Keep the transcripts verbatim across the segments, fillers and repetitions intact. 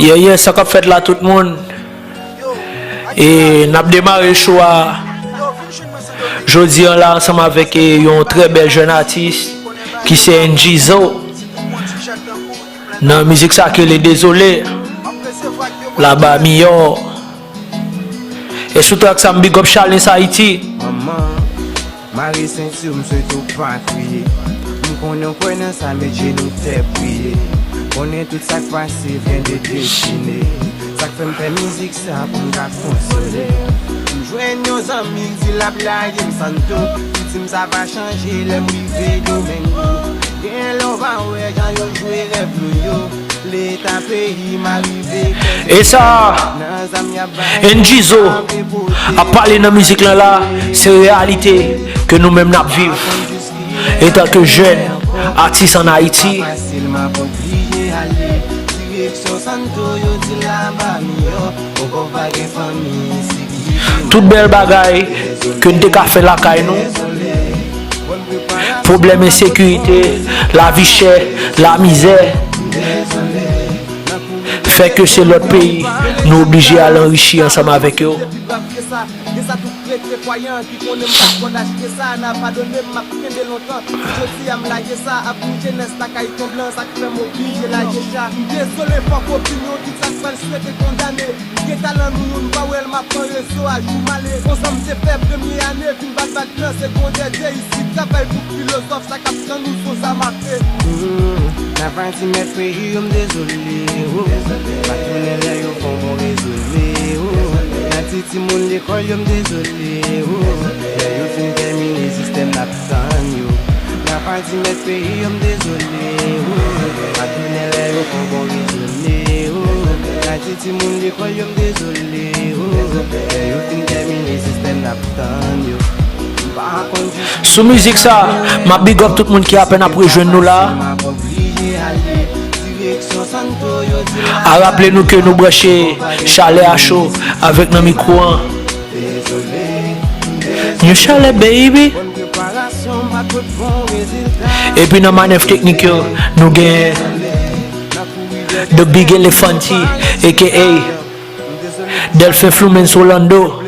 Yeah, yeah, sa k ap fèt la, tout moun? E n ap demare show a jodi an la ansanm avèk, e, yon trè bèl jèn atis ki se N G Zo. Nan mizik sa ki rele Dezole, Laba Miyò. E sou track sa, m big up Chalens Haiti. Manman, mare senti w, m swete w pa kriye. M konnen w kwè nan sa, met jenou tè priye. Konnen tout sa k pase vyen de destine. Sa k fè m fè mizik sa pou m ka konsole. M jwenn yon zanmi k di l ap lage m Santo. Li di m sa va chanje lè m rive Domengo. Gen lè w pa wè jan yo jwe rèv nou yo. Leta peyi m arive. E sa, N G Zo ap pale nan mizik lan la, se reyalite ke nou menm n ap viv. Etanke jèn atis ann Ayiti, tout bèl bagay ke n te ka fè lakay nou, pwoblèm ensekirite, lavi chè, lamizè, fè ke se lòt peyi nou oblije al anrichi ansanm avèk yo. Gen sa tout kretyen kwayan ki konnen m pa t pòd achte sa, n a padone m, m ap kenbe lontan. Jodi a m lage sa, avenir jenès la kay tonbe lan, sa k fè m oblije lage cha. M dezole, fòk opinyon, tout sa k pral swete kondane. M gen talan nou, nou pa wè l, m ap pran rezo a jou m ale. Konsa m te fè premye ane, vin bat bak nan segondè de isit. Travay bouk filozòf, sa k ap tann ou son zam afe. Travay ti mèt peyi yo, m dezole, oh. M ap tounen lè yo fè yon bon rezone, oh. Nan ti timoun lekòl yo, m dezole, oh. Lè yo fin tèmine sistèm n ap tann yo. Travay ti mèt peyi yo, m dezole, oh. M ap tounen lè yo fè yon bon rezone, oh. Nan ti timoun lekòl yo, m dezole, oh. Lè yo fin tèmine sistèm n ap tann yo. M pa konn Sou mizik sa, m ap big up tout moun ki apèn ap rejwenn nou la. A raple nou ke nou branche Chalè a Cho avèk nan mikwo an. New Chalè, baby. Epi nan manèv teknik yo, nou gen The Big Elefanti, A K A Delphin Flumens Orlando.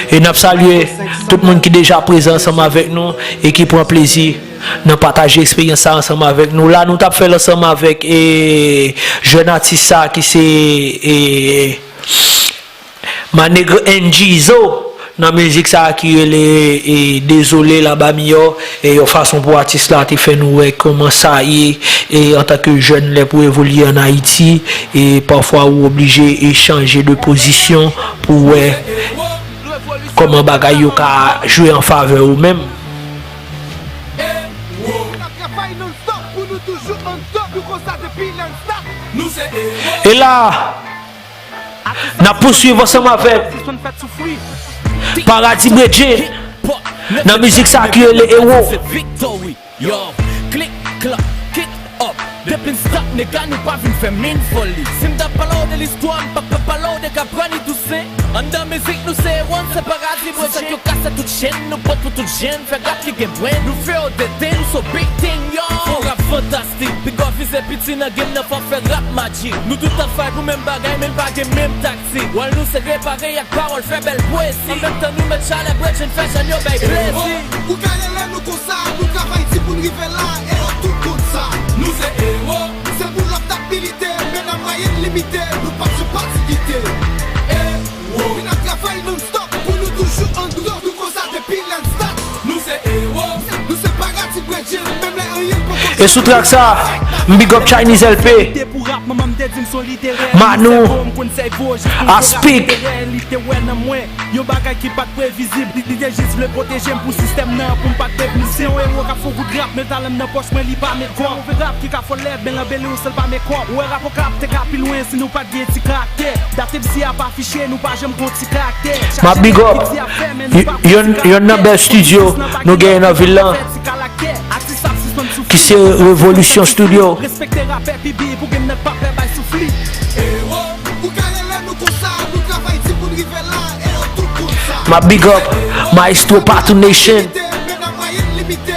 E n ap salye tout moun ki deja prezan ansanm avèk nou e ki pran plezi nan pataje eksperyans sa ansanm avèk nou. La, nou t ap fè l ansanm avèk, e, jèn atis sa ki se, e, ma nègre N G Zo nan mizik sa ki rele, e, Dezole Laba Miyò. E yon fason pou atis la te fè nou wè kòman sa ye, e, antanke jèn, lè pou evolye ann Ayiti, e pafwa ou oblije, e, chanje de pozisyon pou wè kòman bagay yo ka jwe an favè ou menm. E la, n ap pouswiv ansanm avèk Paradi Bredjen nan mizik sa ki rele Ewo. Yo, click, clap, kick up. Depi n stop, nèg la, nou pa vin fè min foli. Si m ta pale w de listwa, m p ap pale w de Kaprani Tousen. Anndan mizik nou se Ewo, n se Paradi Bredjen. Sa yo kase tout chenn, nou pran pou tout jenn. Fè rap ki gen brenn, nou fè yo deten, nou so big thing, yo. Fò rap fantastik, piga w vize piti nan game nan, fò fè rap majik. Nou tout ap fay pou menm bagay, men n pa gen menm taktik. Wòl nou se repare ak pawòl, fè bèl pwezi. An menm tan nou met chalè, bredjenn, fè jèn yo bay plezi. Ou ka rele nou konsa, nou travay di pou n rive la, e yo tout konn sa. Nou se Ewo. Se pou lòt ap milite, men nan mwayèn limite, nou p ap sou pati kite. Ewo. Vin ap travay non-stop pou nou toujou on top, nou konsa depi lè n start. Nou se Ewo. Nou se Paradi Bredjenn, menm lè anyen poko. E sou track sa, m big up Chinese L P, Manou, Aspik. Yon bagay ki pa t previzib, li, li te jis vle pwoteje m pou sistèm nan, pou m pa t deplise. Se yon ewo k ap fè yon gout rap, men talan m nan pòch mwen, li pa met kòb. Move rap ki ka fè w lèd, men l anbeli w san l pa mekòp. Ou wè rap okap te ka pi lwen si nou pa t gen ti karaktè. Dat M C a pa afiche, nou pa janm gon ti karaktè. M ap big up yonn, yonn nan bèl studio nou genyen nan vil lan, ki se Revolution Studio. Respekte rapè pi byen pou gen nèg pa pè bay soufli. Ewo, ou ka rele nou konsa, nou travay di pou n rive la, e yo tout konn sa. M ap big up Maestro Patou Nation. Limite, men nan mwayèn limite.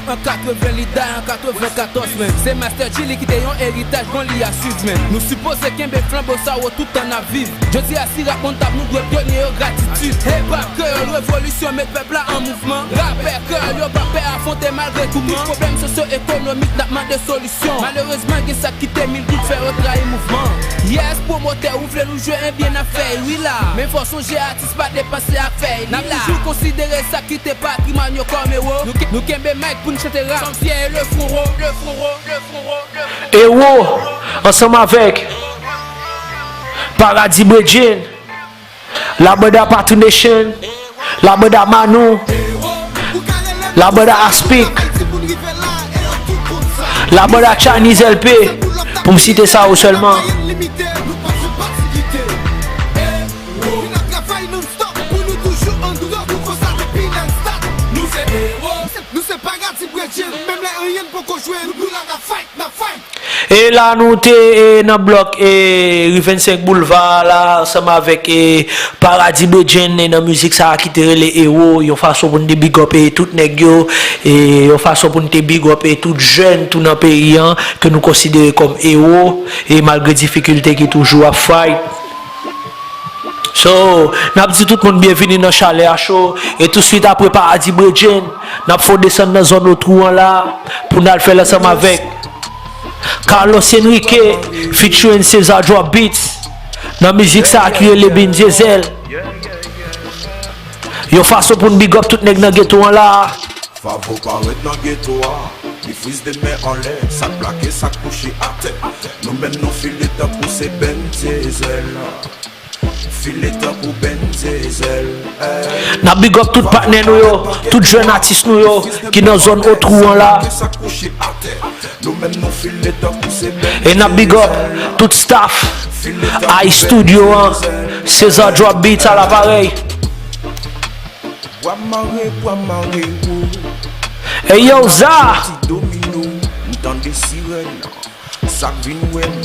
An katreven li day, an katrevenkatòz menm. Se Master G li kite yon eritaj, bon li a swiv menm. Nou sipoze kenbe flanbo sa wo tout tan n ap viv. Jodi a si rap moun t ap nou dwe pyonye yo gratitid. Hip hop kreyòl revolisyon met pèp la an mouvman. Rapè kreyòl yo pa pè afwonte malgre kouman. Tout pwoblèm sosyo-ekonomik n ap mande solisyon. Malerezman gen sa k kite mil goud fè yo trayi mouvman. Yes, pwomotè ou vle nou jwe, ebyen n ap fè wi la. Men fò sonje atis pa depanse ak fè li la. N ap toujou konsidere sa k kite patrimwàn yo kòm ewo. Nou ke-, nou kenbe mic pou n chante rap. Sanm fyè e le fwon wo, le fwon wo, le fwon wo, le fwon wo. Ewo, ansanm avèk Paradis Bredjenn, La Banda Patri Nation, La Banda Manou, La Banda Aspic, La Banda Chinese L P, pou m site sa yo sèlman. E la nou te e, nan blòk e, ri vennsenk Boulva la, ansanm avèk e, Paradis Bredjenn e, nan mizik sa a ki te rele Ewo, yon fason pou n te big up e, tout nèg yo, e yon fason pou n te big up e, tout jèn tou nan peyi an, ke nou konsidere kòm ewo, e malgre difikilte ki toujou ap fight. So, n ap di tout moun byenvini nan Chalè a Cho, e touswit apre Paradis Bredjenn, n ap fè w desann nan zòn Otwou an la, pou n al fè l ansanm avèk Carlos Enrique featuring Cesar Drop Beats, nan mizik sa a ki rele Bin Diesel. Yon fason pou n big up tout nèg nan geto an la. Favo parèt nan geto a, li friz de men anlè, sa k plake, sa k kouche atè. Nou menm nou file tankou se Ben Diesel. File tankou Ben Diesel. N ap big up tout patnè nou yo, tout jèn atis nou yo, ki nan zòn Otwou an la. Sa k kouche atè. Nou menm nou file tankou se Ben Diesel. E n ap big up tout staff Ice Studio an, Cesar Drop Beats à l'appareil. Bwa mare, bwa mare, wo. Hey yo, Za! Ti domino, m tande sirèn. Sa k vin wè m.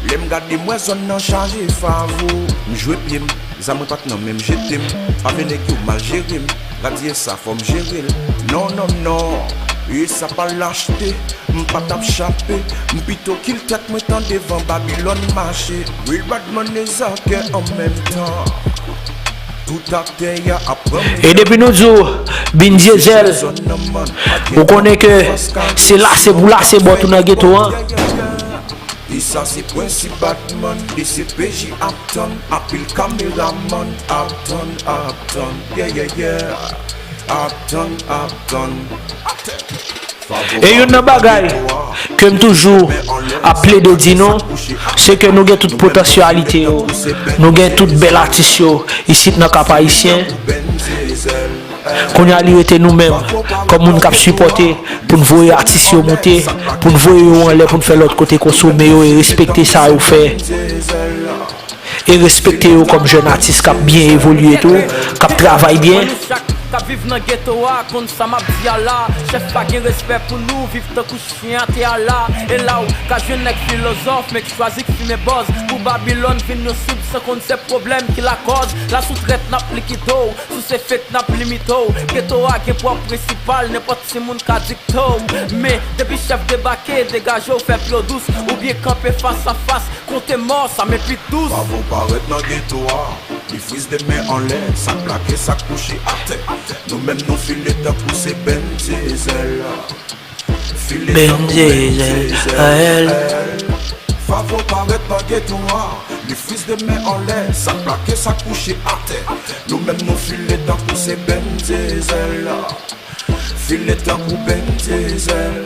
Lè m gade m wè zòn nan chaje Favo. M jwe pye m, zam mwen pa t nan men m, jete m. Pa vle nèg yo mal jere m. Radye sa fò m jere l. Non, non, non. E sa pa l achte. M pa t ap chape. M pito kil tèt mwen tan devan Babilòn mache. Real bad man e zakè an menm tan. Tout atè a ap pran. E depi nou di w, Bin Diesel, ou konnen ke se lase pou lase bò tou nan geto an. E sa se prensip Batman, D C P J ap tann, anpil kameraman ap tann, ap tann, yeah, yeah, yeah. Ap tann, ap tann. E youn nan bagay ke m toujou ap plede di nou, se ke nou gen tout potansyalite yo, nou gen tout bèl atis yo isit nan Kap Ayisyen. Kounye a li rete nou menm, kòm moun k ap sipòte, pou n voye atis yo moute, pou n voye yo anlè, pou n fè lòt kote konsome yo e respekte sa yo fè. E respekte yo kòm jèn atis k ap byen evolye tou, k ap travay byen. Chak k ap viv nan geto a konn sa m ap di a la. Chèf pa gen respè pou nou, viv tankou chen atè a la. E la w ka jwenn nèg filozòf, men k chwazi k fimen bòz. Pou Babilòn vin yon sib san konn se pwoblèm ki lakòz. La sou trèt n ap likide w, sou se fake n ap limite w. Geto a gen pwòp prensipal, nenpòt timoun ka dikte w. Men depi chèf debake, degaje w, fè pye w dous, oubyen kanpe fas a fas. Konte mò, sa men pi dous. Favo parèt nan geto a, li friz de men anlè, sa k plake, sa k kouche atè. Nou menm nou file tankou se Ben Diesel. File Ben tankou Ben Diesel. Favo parèt nan geto a, li friz de men anlè, sa k plake, sa k kouche atè. Nou menm nou file tankou se Ben Diesel. File tankou Ben Diesel.